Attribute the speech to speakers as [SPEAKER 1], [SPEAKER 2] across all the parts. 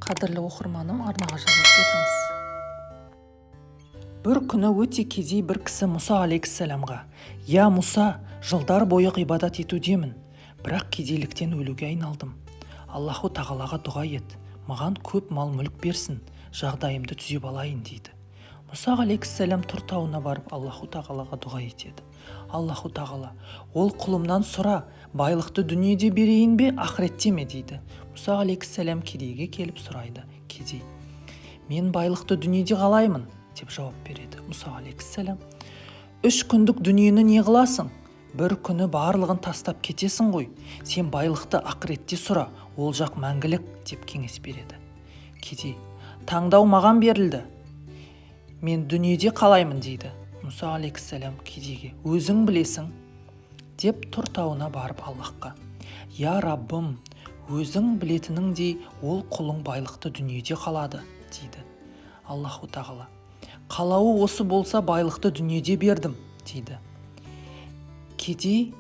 [SPEAKER 1] Қадірлі оқырманым, арнаға жазылып кетіңіз. Бір күні өте кедей бір кісі Мұса алейхиссаламға: «Я, Мұса, жылдар бойы ғибадат етудемін, бірақ кедейліктен өлуге айналдым. Аллаху тағалаға дұға ет, маған көп мал мүлік берсін, жағдайымды түзеп алайын», – дейді. Мұса алейхиссалам Тұр тауына барып, Аллаху тағалаға дұға етеді. Аллаху тағала: «Ол құлымнан сұра, байлықты дүниеде берейін бе, ақыретте ме?» – дейді. Мұса алейхиссалам кедейге келіп сұрайды. Кедей: «Мен байлықты дүниеде қалаймын», – деп жауап береді. Мұса алейхиссалам: «3 күндік дүниені не қыласың? Бір күні барлығын тастап кетесің ғой. Сен байлықты ақыретте сұра, ол жақ мәңгілік», – деп кеңес береді. Кедей: «Таңдау маған берілді, мен дүниеде қалаймын», – дейді. Мұса алейхиссалам кедейге: «Өзің білесің», – деп, Тұр тауына барып, Аллахқа: «Я Раббым, өзің білетініңдей, ол құлың байлықты дүниеде қалады», – дейді. Аллаху тағала: «Қалауы осы болса, байлықты дүниеде бердім», – дейді. Кедей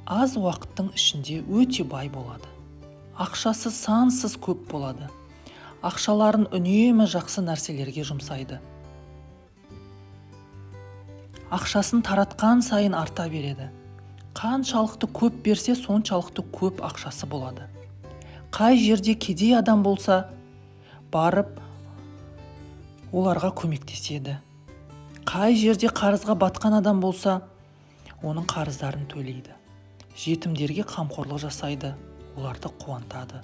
[SPEAKER 1] аз уақыттың ішінде өте бай болады, ақшасы сансыз көп болады. Ақшаларын үнемі жақсы нәрселерге жұмсайды. Ақшасын таратқан сайын арта береді. Қаншалықты көп берсе, соншалықты көп ақшасы болады. Қай жерде кедей адам болса, барып оларға көмектеседі. Қай жерде қарызға батқан адам болса, оның қарыздарын төлейді. Жетімдерге қамқорлық жасайды, оларды қуантады.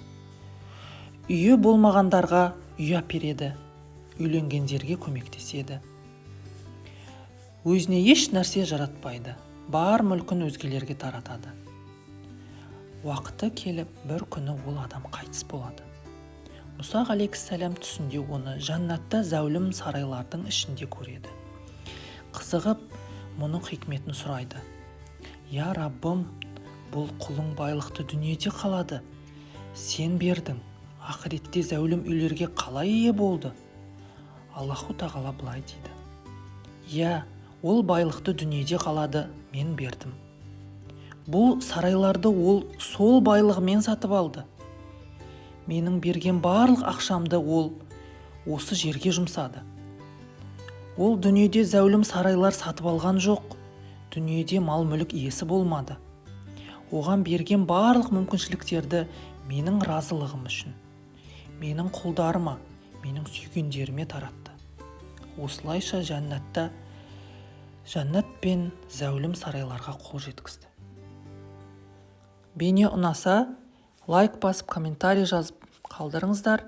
[SPEAKER 1] Үйі болмағандарға үй әпереді, үйленгендерге көмектеседі. Өзіне еш нәрсе жаратпайды, бар мүлкін өзгелерге таратады. Уақыты келіп, бір күні ол адам қайтыс болады. Мұса алейхиссалам түсінде оны жәннатта, зәулім сарайлардың ішінде көреді. Қызығып, мұның хикметін сұрайды: «Я Раббым, бұл құлың байлықты дүниеде қалады, сен бердің, ақыретте зәулім үйлерге қалай ие болды?» Аллаху тағала былай дейді: «Иә, ол байлықты дүниеде қалады, мен бердім. Бұл сарайларды ол сол байлығымен сатып алды. Менің берген барлық ақшамды ол осы жерге жұмсады. Ол дүниеде зәулім сарайлар сатып алған жоқ, дүниеде мал мүлік иесі болмады. Оған берген барлық мүмкіншіліктерді менің разылығым үшін менің құлдарыма, менің сүйгендеріме таратты. Осылайша жәннатта, жәннат пен зәулім сарайларға қол жеткізді». Бейне ұнаса, лайк басып, комментарий жазып қалдырыңыздар.